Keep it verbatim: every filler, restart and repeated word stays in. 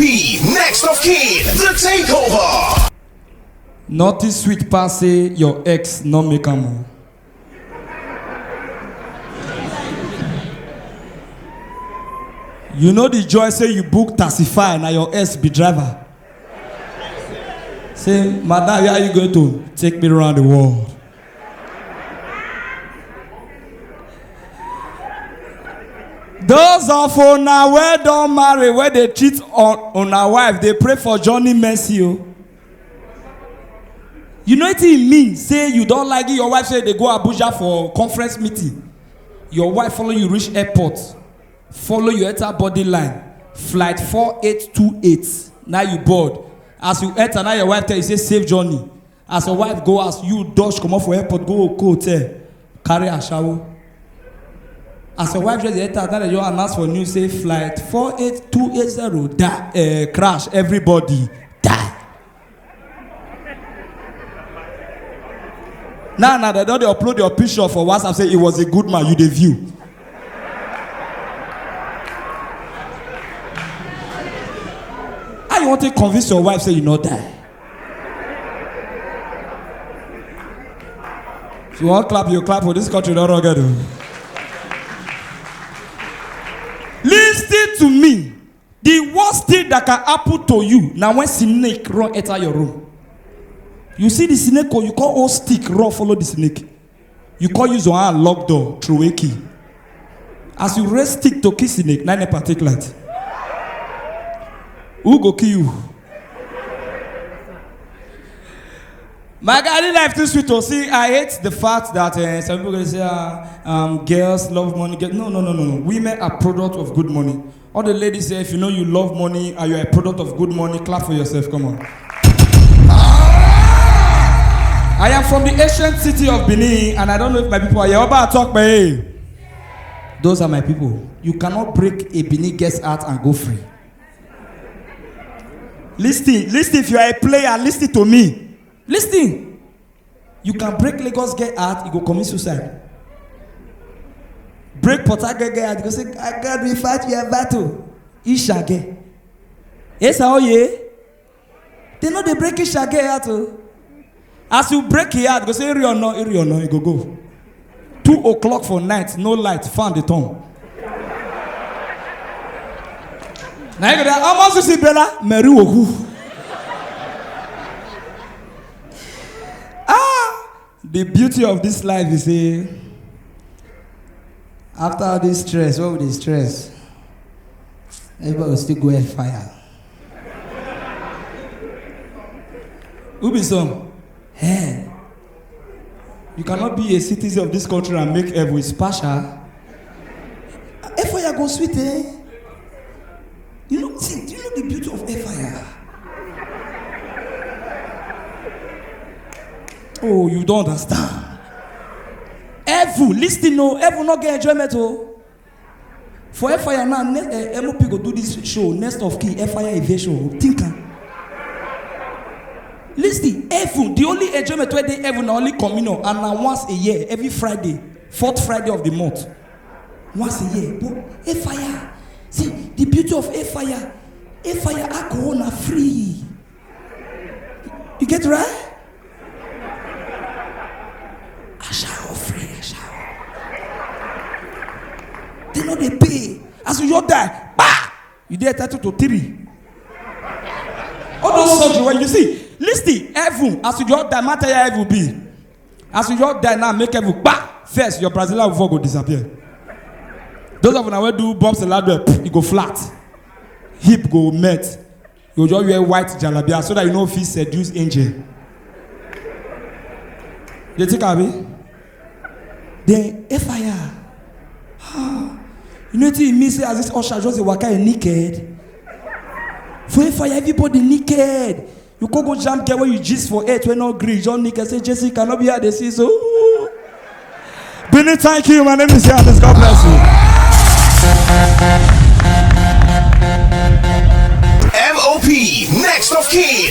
P, next of kin, the takeover. Nothing sweet pass say your ex no make am o. You know the joy say you book Taxify, na your ex be driver. Say, "Madam, where are you going to? Take me around the world." Those of una wey don marry, wey dey cheat on una wife, dey pray for Johnny Mercy o. You know wetin e mean? Say you don like your wife, say dey go Abuja for conference meeting. Your wife follow you reach airport, follow you enter body line, flight four eight two eight. Now you board. As you enter, now your wife tell you say, "Safe journey." As your wife go house, you dash comot for airport, go Oko hotel, carry ashawo. As your wife just dey enter, now dem just announce for news say flight four eight two eight zero die, eh, crash, everybody die. Now, now dem don dey upload your picture for WhatsApp, say, "He was a good man, you dey view." How you want to convince your wife say you no die? If you wan clap, you clap for this country, no rugged o. Listen to me. The worst thing that can happen to you na when snake run enter your room. You see the snake, oh, you come hold stick, run follow the snake. You come use your hand lock door, throw a key. As you raise stick to kill snake, na NEPA take light. Who go kill you? My guy, life too sweet o. See, I hate the fact that, eh, some people go say, ah, um, girls love money. Girl-, no, no, no, no, no. Women are product of good money. All the ladies say, if you know you love money and you are a product of good money, clap for yourself. Come on. I am from the ancient city of Benin, and I don't know if my people are here. Oba talk, man. Those are my people. You cannot break a Benin guest heart and go free. Listen, listen. If you are a player, listen to me. Listen. You can break Lagos girl heart, e go commit suicide. Break Port Harcourt girl heart, e go say, "Ah, God, we fight your battle." Ishage. Esa oye. They no dey break Ishage heart o. As you break e heart, e go say, "Iri ono, iri ono," e go go. Two o'clock for night, no light, fan dey turn. Na you go dey, "Omo, Susi Bella, Mary Wohu." Ah, the beauty of this life is say, after all this stress, what we dey stress? Everybody go still go air fire. Who be some? Hey, you cannot be a citizen of this country and make heaven. It's partial. Air fire go sweet, eh? You know, see, do you know the beauty of air fire? Oh, you don't understand. Heaven, listen, no, heaven no get enjoyment o. For air fire now, ne- eh, M O P go do this show, next of kin, air fire evasion. Think am. Listen, heaven, the only enjoyment wey dey heaven na only communion, and na once a year, every Friday, fourth Friday of the month. Once a year. But air fire, see, the beauty of air fire, air fire alcohol na free. You get right? Ashawo free, ashawo. They no dey pay. As you just die, bah! You dey entitled to three. All those surgery wey you see, listen, heaven, as you just die, matter ya heaven be. As you just die now, make heaven, bah! First, your Brazilian before go disappear. Those of una wey do Bob Salad, e go flat. Hip go met. You just wear white jalabia so that you no fit seduce angel. Dey think, abi? Then F I R. Ah, you know wetin e mean say as this usher just dey waka e naked? For F I R, everybody naked. You go go jam girl wey you gist for eight wey no gree, just naked, say, "Jessica, no be how I dey see so." Benin, thank you. My name is Giannis. God bless you. M O P, next of kin,